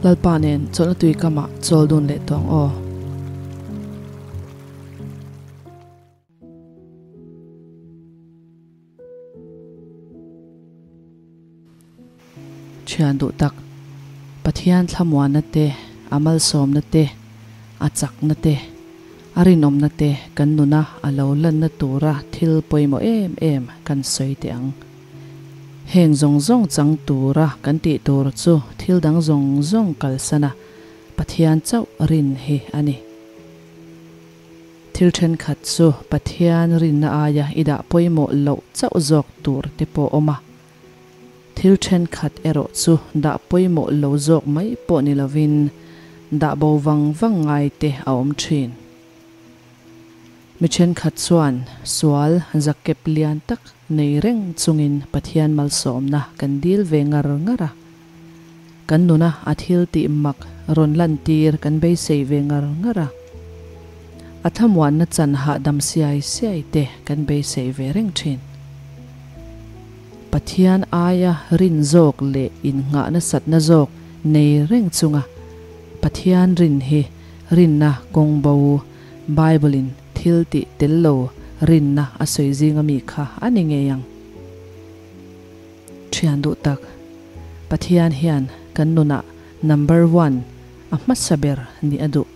Lalpa nen chawlhna tui kamah chawl dun leh tawh ang aw. Thian duh tak, Pathian thlamuanna te, a malsawmna te, a chakna te, a rinawmna te kan nuna a lo lanna tura thil pawimawh em em kan sawi teh ang. Heng zawng zawng chang tura kan tih tur chu thil dang zawng zawng kalsana Pathian chauh rin hi a ni. Thil thenkhat chu Pathian rinna aia i dah pawimawh loh chauh zawk tur te pawh awm a. Thil thenkhat erawh chu dah pawimawh lo zawk mai pawh ni lovin dah bo vang vang ngai te a awm thin. Mi thenkhat chuan sual zakep lian tak nei reng chungin Pathian malsawmna kan dil ve ngar ngar a. Kan nuna a thil tih mak rawn lantir kan beisei ve ngar ngar a. A thlamuanna chan hahdam siai siai te kan beisei ve reng thin. Pathian aia rin zawk leh innghah nasatna zawk nei reng chunga Pathian rin hi rinna kawng bo, Bible-in thil tih tel lo rinna a sawi zinga mi kha a ni ngei ang. Thian duh tak, Pathian hian kan nunah number one a hmasa ber nih a duh.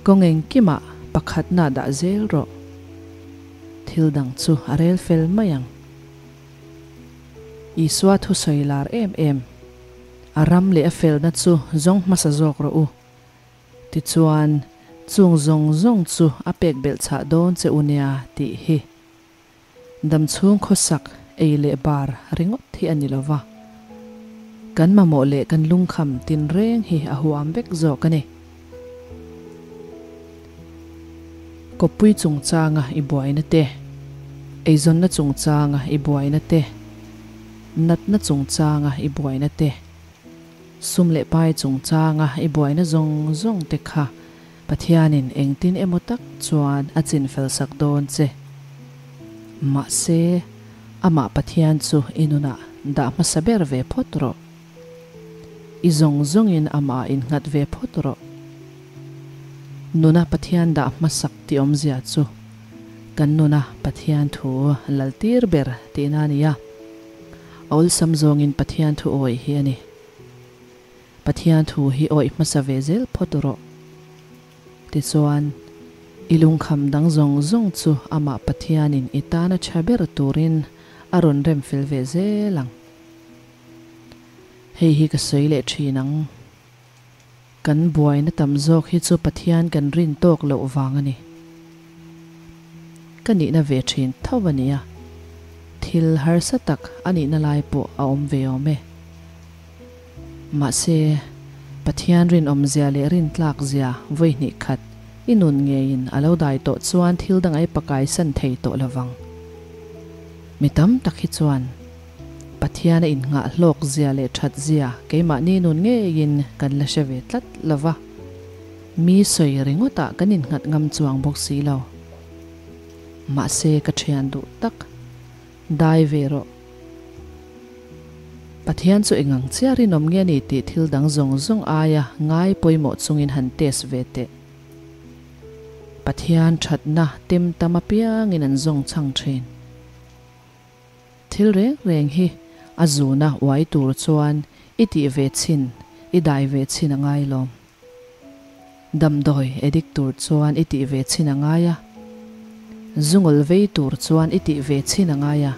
Kawng engkimah pakhatna dah zel rawh. Thil dang chu a rel fel mai ang. Isua thusawi lar em em, A ram leh a felna chu zawng hmasa zawk rawh u. Tichuan, chung zawng zawng chu a pek belh chhah dawn che u nia tih hi. Damchhung khawsak ei leh bar ringawt hi a ni lo va, kan mamawh leh kan lungkham tinreng hi a huam vek zawk a ni. Kawppui chungchanga i buaina te, eizawnna chungchanga i buaina te, natna chungchanga i buaina te, sum leh pai chungchanga i buaina zawng zawng te kha Pathianin engtin emaw tak chuan a chinfel sak dawn che. Mahse, amah Pathian chu i nunah dah hmasa ber ve phawt rawh. I zawng zawngin amah innghat ve phawt rawh. Nuna Pathian dah hmasak tih awmzia chu kan nuna Pathian thu laltir ber tihna a ni a. A awlsam zawngin Pathian thu awih hi a ni. Pathian thu hi awih hmasa ve zel phawt rawh. Tichuan, i lungkham dang zawng zawng chu amah Pathianin i tana tha ber turin a rawn rem fel ve zel ang. Hei hi ka sawi leh thin ang. Kan buaina tam zawk hi chu Pathian kan rin tawk loh vang a ni. Ka nihna ve thin tho a nia. Thil harsa tak a nihna lai pawh a awm ve awm e. Mahse, Pathian rinawmzia leh rintlakzia vawi hnih khat i nun ngeiin a lo dai tawh chuan thil dang ai pakai san thei tawh lovang. Mi tam tak hi chuan Pathian a innghah hlawkzia leh thatzia keimahni nun ngeiin kan la hre ve tlat lova, mi sawi ringawtah kan innghat ngam chuang bawk si lo. Mahse, ka thian duh tak, dai ve rawh. Pathian chu engang chiah rinawm nge ni tih thil dang zawng zawng aia ngai pawimawh chungin han test ve teh. Pathian thatna tem tam apiangin an zawng chhang thin. Thil reng reng hi a zuna uai tur chuan i tih ve chhin, i dai ve chhin a ngai lawm. Damdawi addict tur chuan i tih ve chhin a ngai a, zungawl vei tur chuan i tih ve chhin a ngai a,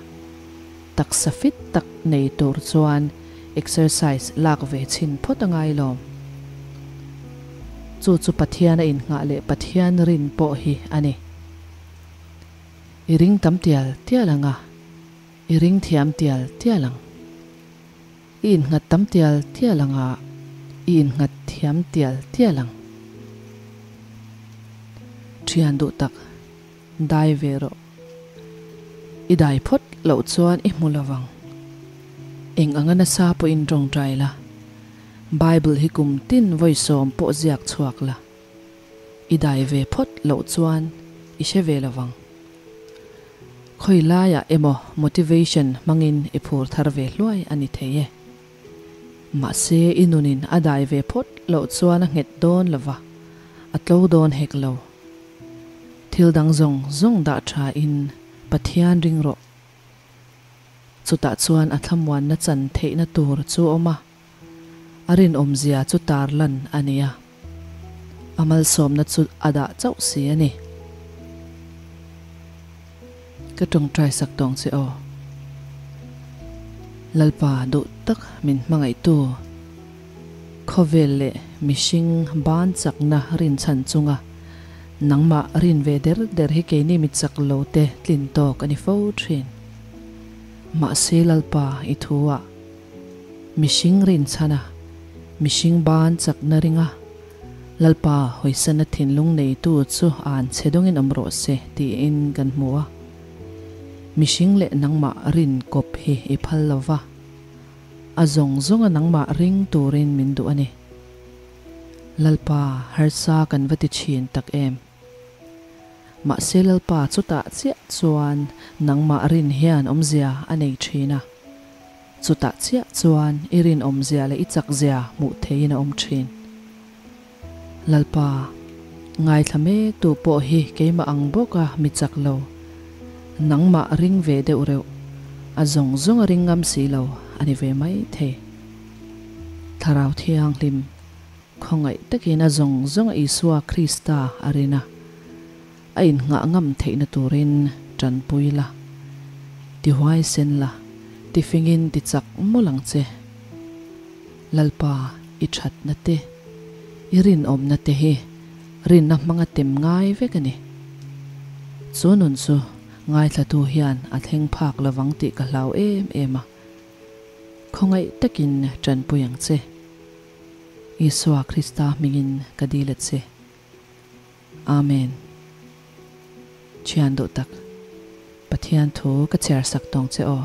taksa fit tak nei tur chuan exercise lak ve chhin phawt a ngai lawm. Chu chu Pathian a innghah leh Pathian rin pawh hi a ni. I ring tam tial tial ang a, i ring thiam tial tial ang. I innghat tam tial tial ang a, i innghat thiam tial tial ang. Thian duh tak, dai ve rawh. I dai phawt loh chuan i hmu lovang. Eng anga nasa pawhin tawngtai la, Bible hi kum tin vawisawm pawh ziak chhuak la. I dai ve phawt loh chuan i hre ve lovang. Khawi laiah emaw motivation hmangin i phur thar ve hluai a ni thei e. Mahse i nunin a dai ve phawt loh chuan a nghet dawn lo va, a tlo dawn hek lo. Thil dang zawng zawng dah tha in Pathian ring rawh. Chutah chuan a thlamuanna chan theihna tur chu awm a, a rinawmzia chu tarlan a ni a, a malsawmna chu a dah chauh si a ni. Ka tawngtai sak tawng che aw. Lalpa duh tak min hmangaihtu, khawvel leh mihring ban chakna rinchhan chunga nangmah rin ve der der hi keini mi chak lo te tlin tawk a ni fo thin. Mahse Lalpa i thu ah mihring rinchhana mihring ban chakna ringa Lalpa hawisana thinlung neitu chu an chhe dawngin awm rawh se tiin kan hmu a. Mihring leh nangmah rin kawp hi i phal lo va, a zawng zawnga nangmah ring turin min duh a ni. Lalpa harsa kan va ti thin tak em? Mahse Lalpa chutah chiah chuan nangmah rin hian awmzia a nei thin a. Chutah chiah chuan i rinawmzia leh i chakzia hmuh theihin a awm thin. Lalpa, ngaithla mek tu pawh hi keimah ang bawka mi chak lo, nangmah ring ve deuh reuh, a zawng zawng a ring ngam si lo a ni ve mai thei. Thlarau Thianghlim, khawngaih takin a zawng zawng a Isua Krista a rin a. A innghah ngam theihna turin tanpui la, ti huaisen la, ti fingin ti chak mawlh ang che. Lalpa, i thatna te, i rinawmna te hi rinna hmanga tem ngai vek a ni. Chu nun chu ngaithlatu hian a thleng phak lovang tih ka hlau em em a. Khawngaih takin tanpui ang che. Isua Krista hmingin ka dil a che. Amen. Thian duh tak, Pathian thu ka chhiar sak tawng che aw.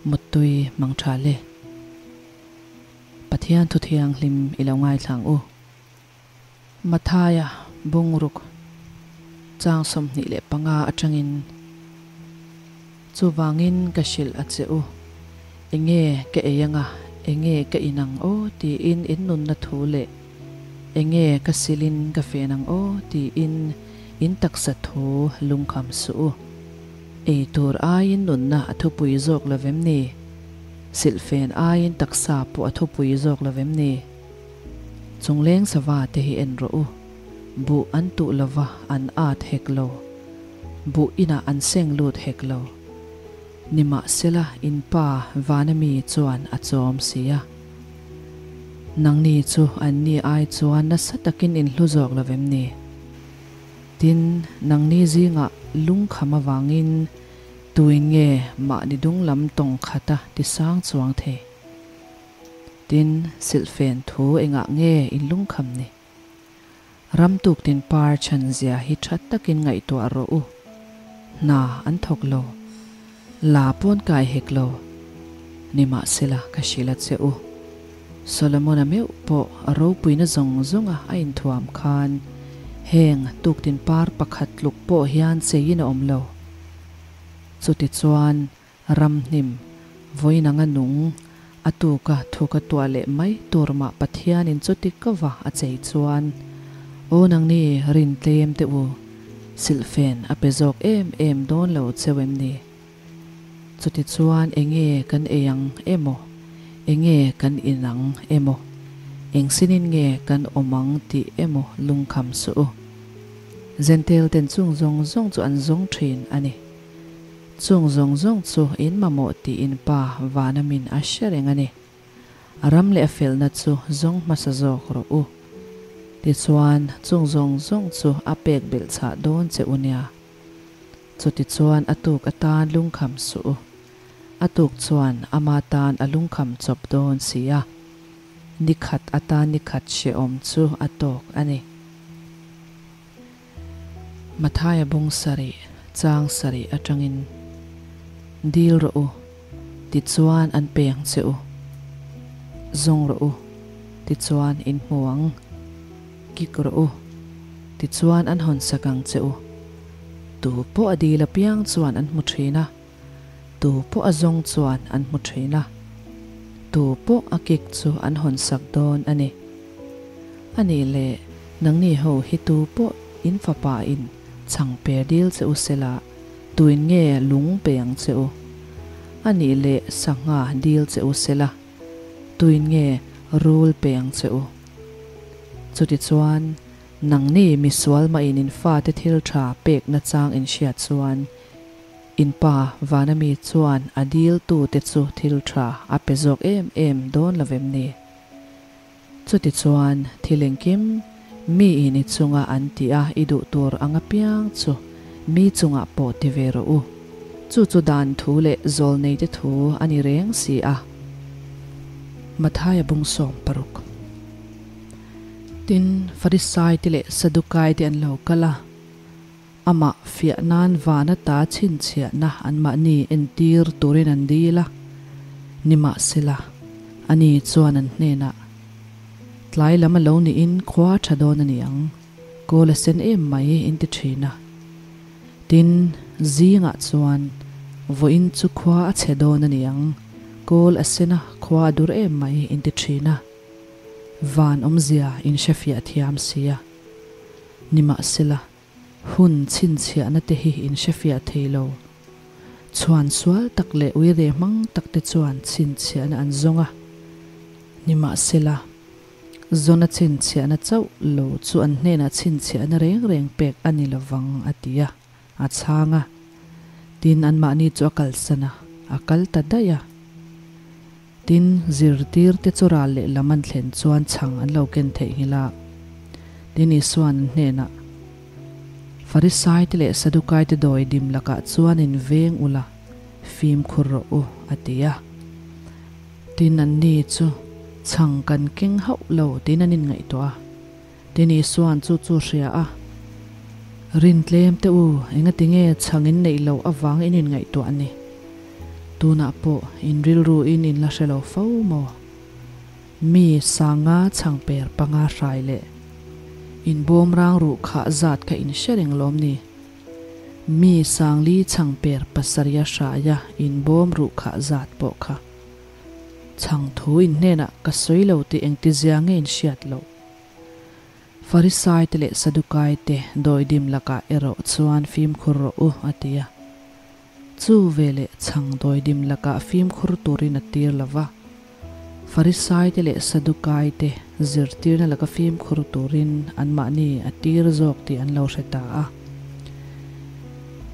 Muttui mang tha le. Pathian thu thianghlim i lo ngaithlang u. Mathaia bungruk chang 25 atangin Chuvangin ka hrilh a che u. Enge ka ei anga, enge ka in ang aw tiin in nunna thu leh Enge ka silin ka fen ang aw tiin in taksa thu lungkham suh u. Ei tur aiin nunna a thupui zawk lo vem ni? Silhfen aiin taksa pawh a thupui zawk lo vem ni? Chungleng sava te hi en rawh u, buh an tuh lova an at hek lo, buh inah an seng lut hek lo. Nimahsela in pa vana mi chuan a chawm si a. Nangni chu anni ai chuan nasa takin in hlu zawk lo vem ni? Tin, nangni zingah lungkham avangin tuin nge mahni dunglam tawng khata tisang chuang thei? Tin, silhfen thu engah nge in lungkham ni? Ram tuk tin par chhan zia hi tha takin ngaihtuah rawh u. Hna an thawk lo. La pawn kai hek lo. Nimahsela ka hrilh a che u. Solomon-a meuh pawh a ropuina zawng zawnga a inthuam khan heng tuk tin par pakhat tluk pawh hian cheiin a awm lo. Chutichuan Ramhnim, vawiin anga nung, a tuka thuka tuah leh mai tur mah Pathianin chuti kova a chei chuan, Aw nangni rin tlem teh u, silhfen a pe zawk em em dawn lo cheu em ni? Chuti chuan enge kan ei ang emaw, enge kan in ang emaw, eng sinin nge kan awm ang tih emaw lungkham suh u. Zentel ten chung zawng zawng chu an zawng thin a ni. Chung zawng zawng chu in mamawh tiin Pa vana min a hre reng a ni. A ram leh a felna chu zawng hmasa zawk rawh u. Tichuan, chung zawng zawng chu a pek belh chhah dawn che u nia. Chutichuan a tuk atan lungkham suh u. A tuk chuan ama tan a lungkham chawp dawn si a. Ni khat atan ni khat hrehawm chu a tawk a ni. Mathaia bung sarih, chang sarih atangin dil rawh u, tichuan an pe ang che u. Zawng rawh u, tichuan in hmu ang. Kik rawh u, tichuan an hawn sak ang che u. Tu pawh a dil apiang chuan an hmu thin a, tu pawh a zawng chuan an hmu thin a. Tu pawh a kik chu an hawnsak dawn a ni. A nih leh, nangni ho hi tu pawh in fapa in chhangper dil che u sela, tuin nge lung pe ang che u? A nih leh sangha dil che u sela, tuin nge rul pe ang che u? Chutichuan, nangni misual mahin in fate thil tha pek nachang in hriat chuan, In pa vana mi chuan a dil tute chu thil tha a pe zawk em em dawn lo vem ni? Chutichuan thil engkim mi in i chunga an tih a i duh tur ang apiang chu mi chungah pawh ti ve rawh u. Chu chu dan thu leh zawlneite thu a ni reng si a. Mathaia bung 60. Tin, Farisaite leh Sadukaite an lo kal a. Amah fiah nan van ata chhinchhiahna anmahni entir turin an dil a, nimahsela, ani chuan an hnenah, Tlai lam a lo niin khua tha dawn a ni ang, kawl a sen em mai in ti thin a. Tin, zingah chuan, Vawiin chu khua a chhe dawn a ni ang, kawl a sen a, khua a dur em mai in ti thin a. Van awmzia in hrefiah thiam si a. Nimahsela, hun chhinchhiahna te hi in hrefiah thei lo. Chhuan sual tak leh uire hmang tak te chuan chhinchhiahna an zawng a. Nimahsela, zawna chhinchhiahna chauh lo chu an hnenah chhinchhiahna reng reng pek a ni lovang, a ti a, a chhang a. Tin, anmahni chu a kalsan a, a kal ta daih a. Tin, zirtirte chu ral lehlam an thlen chuan chhang an lo ken theihnghilh a. Tin, Isua'n an hnenah, Farisaite leh Sadukaite dawi dim lakah chuan in veng ula, fimkhur rawh u, a ti a. Tin, anni chu chhang kan keng hauh lo tiin an inngaihtuah a. Tin, Isua'n chu chu hria a, Rin tlem teh u, engatinge chhang in neih loh avang in inngaihtuah a ni? Tunah pawh in rilru in in la hre lo fo maw? Mi sanga chhang per panga hrai leh in bawm rang ruh khah zat kha in hre reng lawm ni? Mi sangli chhang per pasaria hraia in bawm ruh khah zat pawh kha chhang thu in hnenah ka sawi lo tih engtizia nge in hriat loh? Farisaite leh Sadukaite dawidim lakah erawh chuan fimkhur rawh u, a ti a. Chu veleh chhang dawidim lakah fimkhur turin a tir lo va. Farisaite leh Sadukaite zirtirna laka fimkhur turin anmahni a tir zawk tih an lo hre ta a.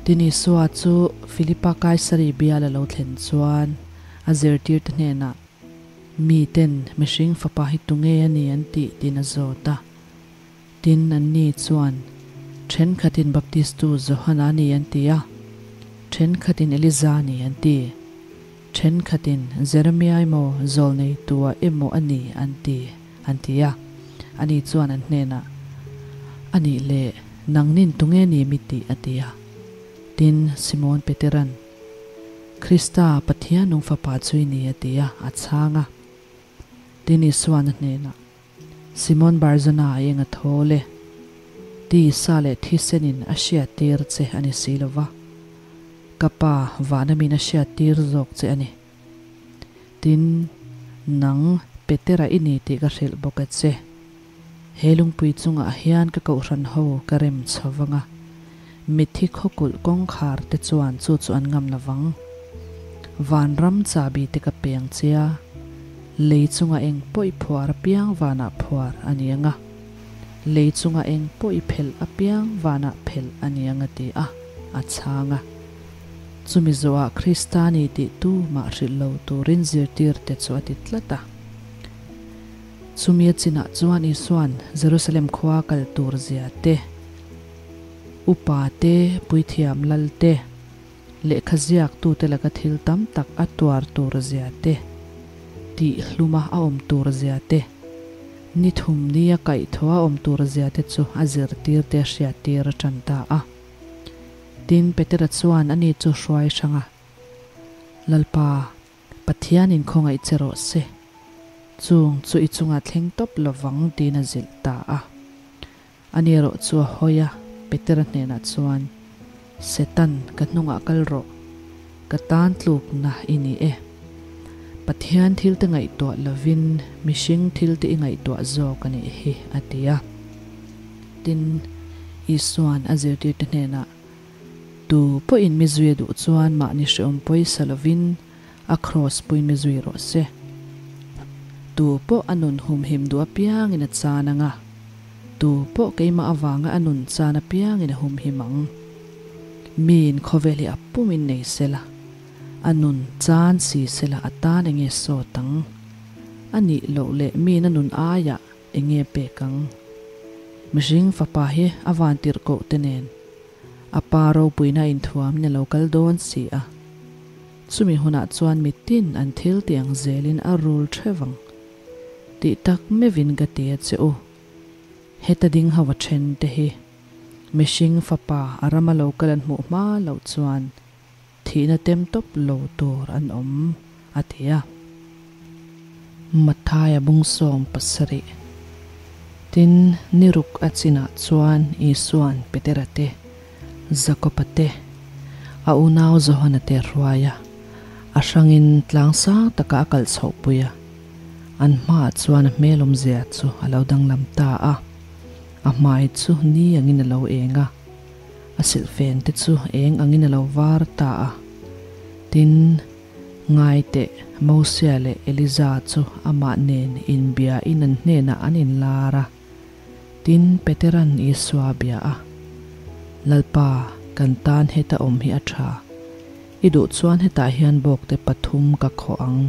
Tin Isua chu Filipa Kaisari bial a lo thlen chuan a zirtirte hnenah, Miten mihring fapa hi tunge a ni an tih tiin a zawt a. Tin, anni chuan, Thenkhatin Baptistu Johana a ni an ti a, thenkhatin Eliza a ni an ti, thenkhatin Jeremia emaw Zawlneitua emaw a ni an ti, an ti a. Ani chuan an hnenah, A nih leh, nangnin tunge ni mi tih? a ti a. Tin, Simon Peteran, Krista, Pathian nung Fapa chu i ni, a ti a, a chhang a. Tin, Isua'n a hnenah, Simon Barzona a eng a thawl e. Tisa leh thisenin a hriattir che a ni si lo va, ka Pa vanamin a hriattir zawk che a ni. Tin, nang Petera i ni tih ka hrilh bawk a che. He lungpui chungah hian ka kohhran ho ka rem chho vang a, mitthi khawkulh kawngkhar te chuan chu chu an ngam lo vang. Vanram chahbi te ka peng che a, lei chunga eng pawh i phuar apiang vanah phuar a ni ang a, lei chunga eng pawh i phelh apiang vanah phelh a ni ang a ti a, a chhang a. Chumi zawhah Krista ni tih tu mah hrilh lo turin zirtirte chu a ti tlat a. Chumi a chinah chuan Isua'n Jerusalem khua kal tur zia te, upa te, puithiam lal te, lehkha ziaktute laka thil tam tak a tuar tur zia te, tih hluma a awm tur zia te, ni thum nia kaihthawh a awm tur zia te chu a zirtirte a hriattir a tan ta a. Tin, Petera chuan ani chu hruai hrang a, Lalpa, Pathianin khawngaih che rawh se. Chung chu i chungah thleng tawp lovang tiin a zilh ta a. Ani erawh chu a hawi a, Petera hnenah chuan, Setan, ka hnungah kal rawh. Ka tan tlukna i ni e. Pathian thilte ngaihtuah lovin mihring thilte i ngaihtuah zawk a nih hi, a ti a. Tin, Isua'n a zirtirte hnenah, Tu pawhin mi zui a duh chuan mahni hrehawm pawisa lovin a kraws puin mi zui rawh se. Tu pawh a nun humhim duh apiangin a chan ang a, tu pawh keimah avanga a nun chan apiangin a humhim ang. Miin khawvel hi a pumin nei sela, a nun chan si sela a tan enge sawt ang? A nih loh leh miin a nun aiah enge pek ang? Mihring fapa hi a van tirhkoh te nen a pa ropuina inthuamin a lo kal dawn si a. Chumi hunah chuan mitin an thil ti ang zelin a rul theuh ang. Tih tak meuhin ka ti a che u. Heta ding ho a then te hi mihring fapa a rama lo kal an hmuh hma loh chuan thihna tem tawp lo tur an awm, a ti a. Mathaia bung 17. Tin, ni ruk a chinah chuan Isua'n Petera te, Jakoba te, a unau Johana te hruai a, a hrangin tlang sang takah a kalh chhohpui a. An hmaah chuan a hmel awmzia chu a lo danglam ta a, a hmai chu ni angin a lo eng a, a silhfen te chu eng angin a lo var ta a. Tin, ngai teh, Mosia leh Eliza chu amah nen inbiain an hnenah an inlar a. Tin, Petera'n Isua a bia a, Lalpa, kan tan heta awm hi a tha. I duh chuan hetah hian bawkte pathum ka khawh ang,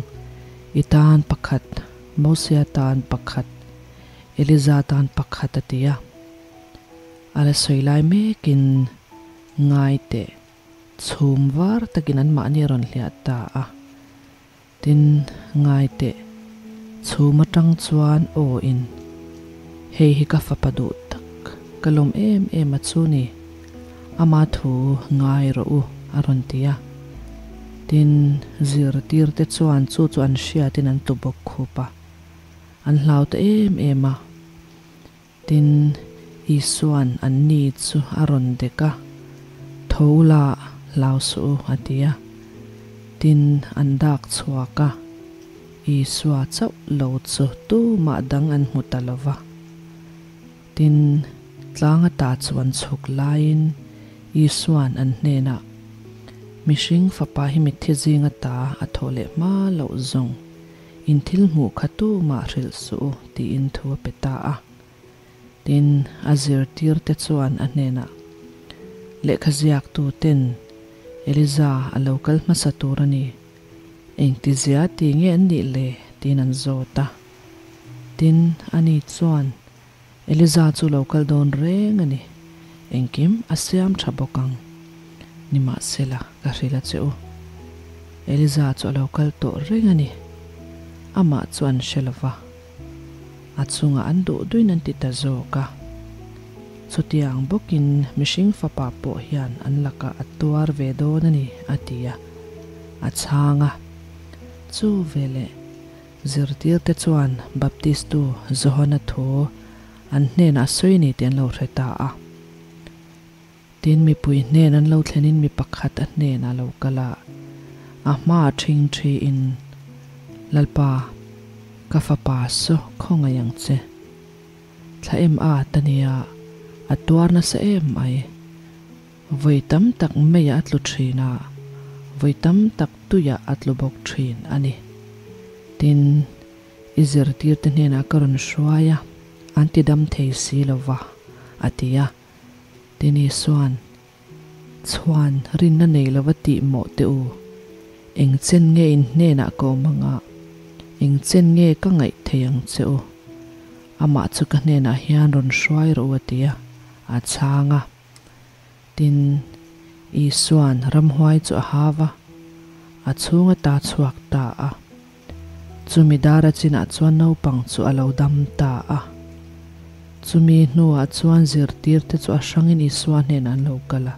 i tan pakhat, Mosia tan pakhat, Eliza tan pakhat a ti a. A la sawi lai mekin, Ngai teh, chhum var takin anmahni a rawn hliah ta a. Tin, ngai teh, chhum atang chuan aw in, Hei hi ka fapa duh tak, ka lawm em em a chu ni, ama thu ngai rawh u, a rawn ti a. Tin, zirtirte chuan chu chu an hriatin an tlu bawk khup a, an hlau ta em em a. Tin, Isua'n anni chu a rawn dek a, Tho la, hlau suh u, a ti a. Tin, an dak chhuak a, Isua chauh lo chu tumah dang an hmu ta lo va. Tin, tlang ata chu an chhuk laiin Isua'n an hnenah, Mihring Fapa hi mitthi zinga ta a thawh leh hma loh zawng. In thil hmuh kha tumah hrilh suh u, tiin thu a pe ta a. Tin, a zirtirte chuan a hnenah, Lehkha ziaktuten Eliza a lo kal hmasa tur a ni. Engtizia ti nge an nih le? tiin an zawt a. Tin, ani chuan, Eliza chu lo kal dawn reng a ni. Engkim a siam tha bawk ang. Nimahsela, ka hrilh a che u. Eliza chu a lo kal tawh reng a ni. Amah chu an hre lo va. A chungah an duh duin an ti ta zawk a. Chutiang bawkin mihring fapa pawh hian an lakah a tuar ve dawn a ni, a ti a. A chhang a. Chu veleh Zirtirte chuan Baptistu Johana thu an hnenah a sawi ni tih an lo hre ta a. Tin, mipui hnen an lo thlenin mi pakhat a hnenah a lo kal a, a hmaah ṭhing ṭhiin, Lalpa, ka fapa saw khawngaih ang che. Thla em a ta nia, a tuar nasa em mai. Vawi tam tak meiah a tlu thin a, vawi tam tak tuiah a tlu bawk thin a ni. Tin, i zirtirte hnenah ka rawn hruai a, an ti dam thei si lo va, a ti a. Tin, Isua'n, Chhuan rinna nei lova tih mawh teh u, eng chen nge in hnenah ka awm anga, eng chen nge ka ngaih thei ang che u? Amah chu ka hnenah hian rawn hruai rawh u, a ti a, a chhang a. Tin, Isua'n ramhuai chu a hau a, a chhung ata chhuak ta a. Chumi dara chinah chuan naupang chu a lo dam ta a. Chumi hnuah chuan zirtirte chu a hrangin Isua hnenah an lo kal a,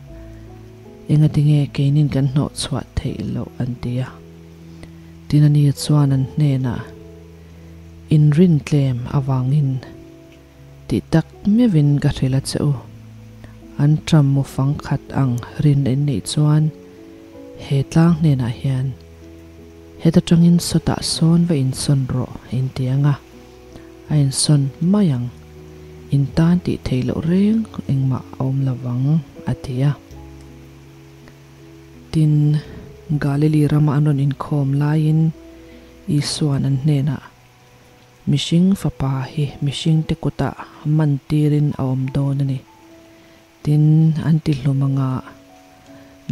Engatinge keinin kan hnawh chhuah theih loh an ti a. Tin ani chuan an hnenah, Inrintlem avangin, Tih tak meuhin ka hrilh a che u. An ṭam mu fang khat ang rin in neih chuan he tlang hnenah hian Heta tangin sawtah sawn va insawn rawh in ti ang a, a insawn mai ang. In tan tih theih loh reng engmah a awm lo vang, a ti a. Tin, Galili rama an rawn inkhawm laiin Isua'n an hnenah, Mihring Fapa hi mihringte kutah man tirin a awm dawn a ni. Tin, an ti hlum anga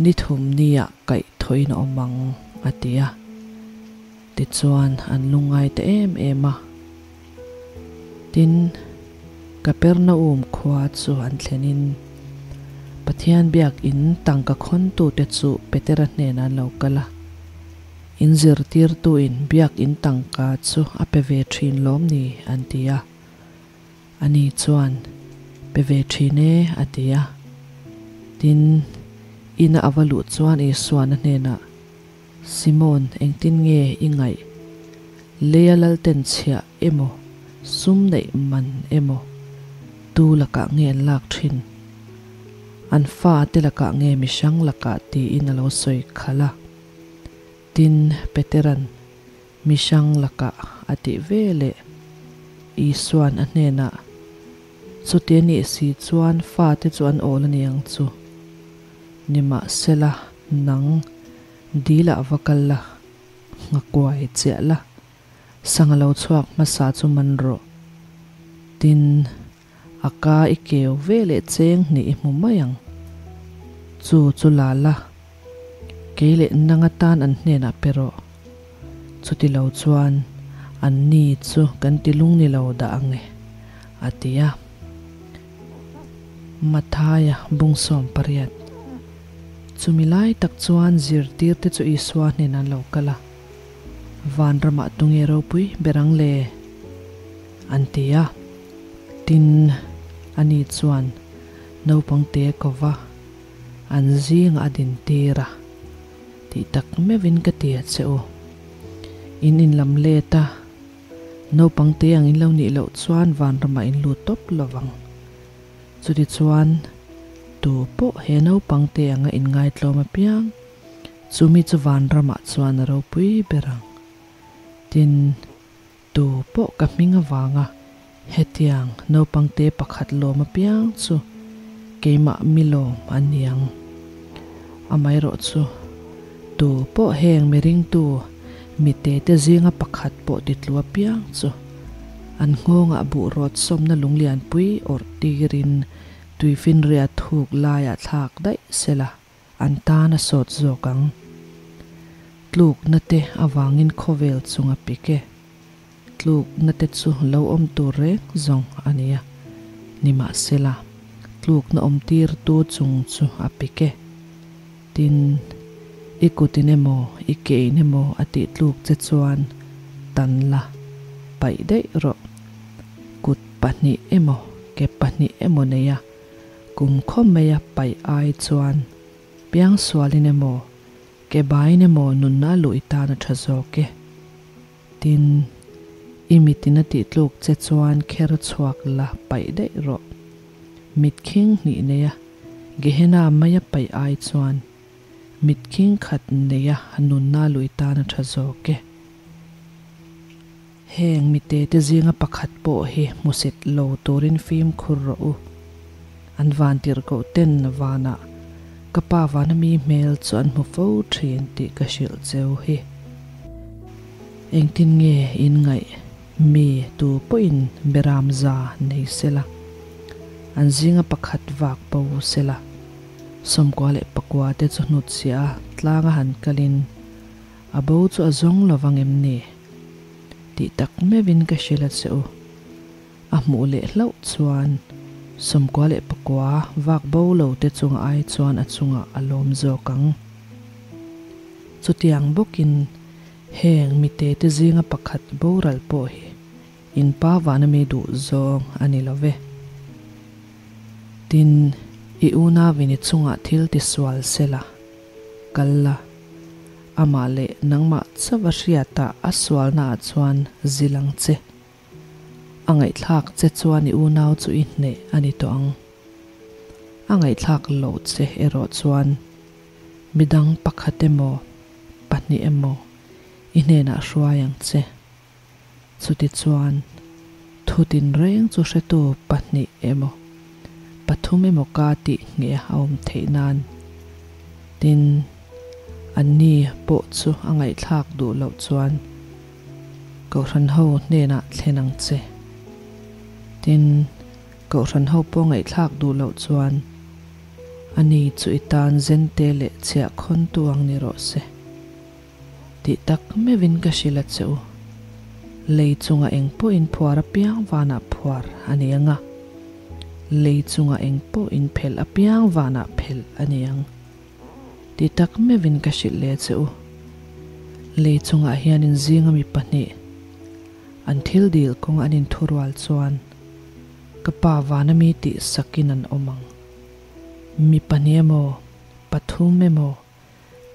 ni thum niah kaih thawhin a awm ang, a ti a. Tichuan, an lungngai ta em em a. Tin, Kapernaum khua chu an thlenin Pathian biakin tangka khawntute chu Petera hnenah an lo kal a. In zirtirtuin biakin tangka chu a pe ve thin lawm ni? an ti a. Ani chuan, Pe ve thin e, a ti a. Tin, ina a va luh chuan Isuan a hnenah, Simon, engtin nge i ngaih? Leia lalten chhiah emaw, sum neih man emaw, tu lakah nge an lak thin? An fa te lakah nge mihrang lakah tiin a lo sawi khalh a. Tin, Petera'n, Mihrang lakah a tih ve leh Isua'n a hnenah, Chuti a nih si chuan fate chu an awl a ni ang chu. Nimahsela, nang dilah va kal la, nghakuai chiah la, sangha lo chhuak hmasa chu man rawh. Tin, a ka i keu ve leh cheng hnih i hmu mai ang. Chu chu la la, kei leh nang atan an hnenah pe rawh. Chuti lo chuan an ni chu kan ti lung ni lo dah ang e, a ti a. Mathaia bungsawm pariat. Chumi lai tak chuan zirtirte chu Isua hnenah an lo kal a, Vanramah tunge ropui ber ang le? An ti a. Tin, ani chuan naupang te ko va, an zingah a dintir a, Tih tak meuhin ka ti a che u. In inlam let a, naupang te ang in lo nih loh chuan vanramah in lut tawp lo vang. Chutichuan, tu pawh he naupang te anga inngaitlawm apiang, chumi chu vanramah chuan a ropui ber ang. Tin, Tu pawh ka hming avanga hetiang naupangte pakhat lawm apiang chu keimah mi lawm a ni ang. Amaherawh chu, tu pawh heng mi ringtu mite te zinga pakhat pawh titlu apiang chu an nghawngah buh rawt sawmna lunglianpui awrh tirin tuifinriat thuk laiah thlak daih sela. An tan a sawt zawk ang. Tlukna te avangin khawvel chung a pik e. Tlukna te chu lo awm tur reng zawng a nia. Nimahsela, tlukna awm tirtu chung chu a pik e. Tin, i kutin emaw, i kein emaw a tih tluk che chuan tan la, paih daih rawh. Kut pahnih emaw, ke pahnih emaw nei a. Kum khawp maia paih ai chuan piangsualin emaw, ke baiin emaw nunna a luh i tan a tha zawk e. Tin, i mitin a tihtluk che chuan kher chhuak la paih daih rawh. Mit khing hnih neia Gehenna maia paih ai chuan mit khing khat neia nunna a luh i tan a tha zawk e. Heng mitete zinga pakhat pawh hi hmusit lo turin fimkhur rawh u. An vantirhkoh ten vanah ka pa vana mi hmel chu an hmu fo thin tih ka hrilh cheu hi. Engtin nge in ngaih mi tu pawhin beram za nei sela, an zinga pakhat vak bo sela, 98 leh pakua te chu hnutchhiah a tlanga han kalin a bo chu a zawng lovang em ni? Tih tak meuhin ka hrilh a che u. A hmuh leh hlauh chuan 99 vak bo lo te chunga ai chuan a chungah a lawm zawk ang. Chutiang bawkin heng mite te zinga pakhat boral pawh hi in pa vana mi duh zawng a ni lo ve. Tin, i unauin i chungah thil tisual sela, kal la. Amah leh nangmah chauh a hriatah a sualnaah chuan zil ang che. A ngaihthlak che chuan i unau chu i hneh a ni tawh ang. A ngaihthlak loh che erawh chuan midang pakhat emaw, pahnih emaw. i hnenah hruai ang che. Chutichuan, thu tinreng chu hretu pahnih emaw, pathum emaw ka tih ngheh a awm theih nan. Tin, anni pawh chu a ngaihthlak duh loh chuan Kohhran ho hnenah thlen ang che. Tin, Kohhran ho pawh ngaihthlak duh loh chuan ani chu i tan zente leh chhiah khawntu ang ni rawh se. Tih tak meuhin ka hrilh a che u. Lei chunga eng pawh in phuar apiang vanah phuar a ni ang a, lei chunga eng pawh in phelh apiang vanah phelh a ni ang. Tih tak meuhin ka hrilh leh che u. Lei chungah hian in zinga mi pahnih an thil dil kawng an inthurual chuan ka pa vana mi tih sakin an awm ang. Mi pahnih emaw, pathum emaw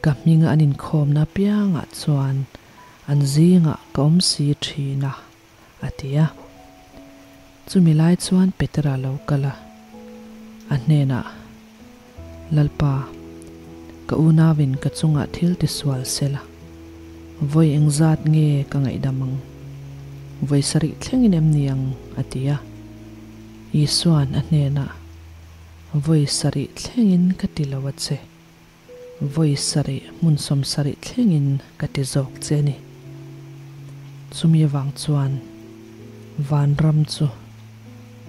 Ka hminga an inkhawmna apiangah chuan an zingah ka awm si thin a, a ti a. Chumi lai chuan Petera lo kal a, a hnenah, Lalpa, ka unauin ka chungah thil tisual sela, vawi engzat nge ka ngaihdam ang? Vawi sarih thlengin em ni ang? a ti a. Isua'n a hnenah, Vawi sarih thlengin ka ti lo a che. Vawi sarih hmun sawmsarih thlengin ka ti zawk che a ni. Chumi avang chuan vanram chu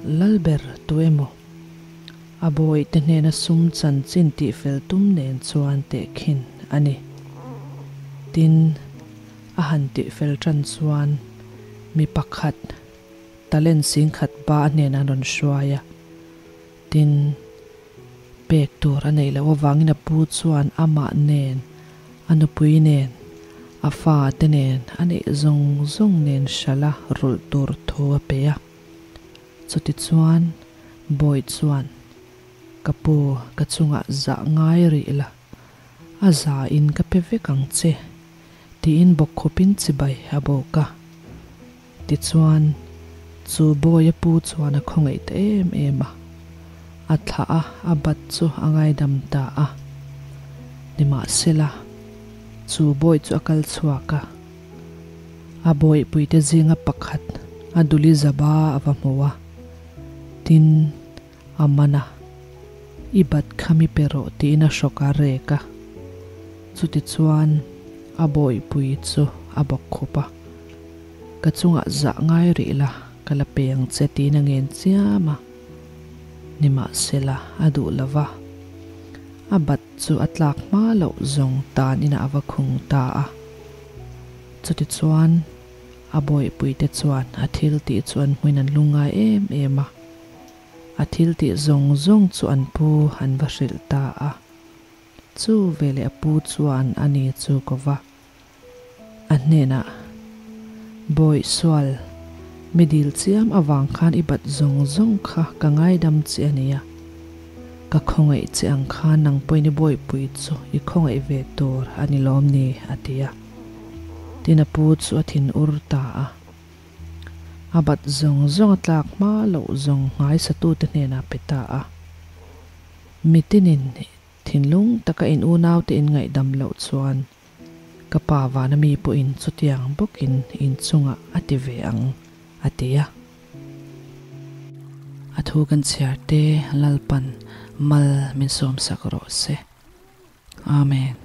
Lalber tu emaw a bawihte hnena sum chanchin tihfel tum nen chuan tehkhin a ni. Tin, a han tihfel tan chuan mi pakhat talent singkhat ba a hnenah an rawn hruai a. Tin, pek tur a neih loh avangin a pu chuan amah nen, a nupui nen, a fate nen, a neih zawng zawng nen hralh a rulh tur thu a pe a. Chutichuan, Bawi chuan, Ka pu, ka chungah zah ngai rih la, a zain ka pe vek ang che, tiin bawkkhupin chibai a bawk a. Tichuan, chu Bawia pu chuan a khawngaih ta em em a, a thlah a, a bat chu a ngaidam ta a. Nimahsela, chu Bawi chu a kal chhuak a, a bawihpuite zinga pakhat a duli zaba a va hmu a, tin, a man a, I bat kha mi pe rawh tiin a hrawk a rek a. Chutichuan a bawihpui chu a bawk khup a, Ka chungah zah ngai rih la, ka la pe ang che tiin a ngen chiam a. Nimahsela a duh lo va, a bat chu a tlak hma loh zawng tan inah a va khung ta a. Chutichuan a bawihpuite chuan a thil tih chu an hmuin an lungngai em em a. A thil tih zawng zawng chu an pu an va hrilh ta a. Chu veleh a pu chuan a ni chu ko va. A hnenah, Bawih sual, mi dil chiam avang khan i bat zawng zawng kha ka ngaidam che a nia. Ka khawngaih che ang khan nang pawhin i bawihpui chu i khawngaih ve tur a ni lawm ni, a ti a. Tin a pu chu a thin ur ta a. A bat zawng zawng a tlak hma loh zawng nghaisatute hnenah pe ta a. Mitinin thinlung taka in unaute in ngaihdam loh chuan ka pa vana mi pawhin chutiang bawkin in chungah a ti ve ang, a ti a. A thu kan chhiar te Lalpan mal min sawmsak rawh se. Amen.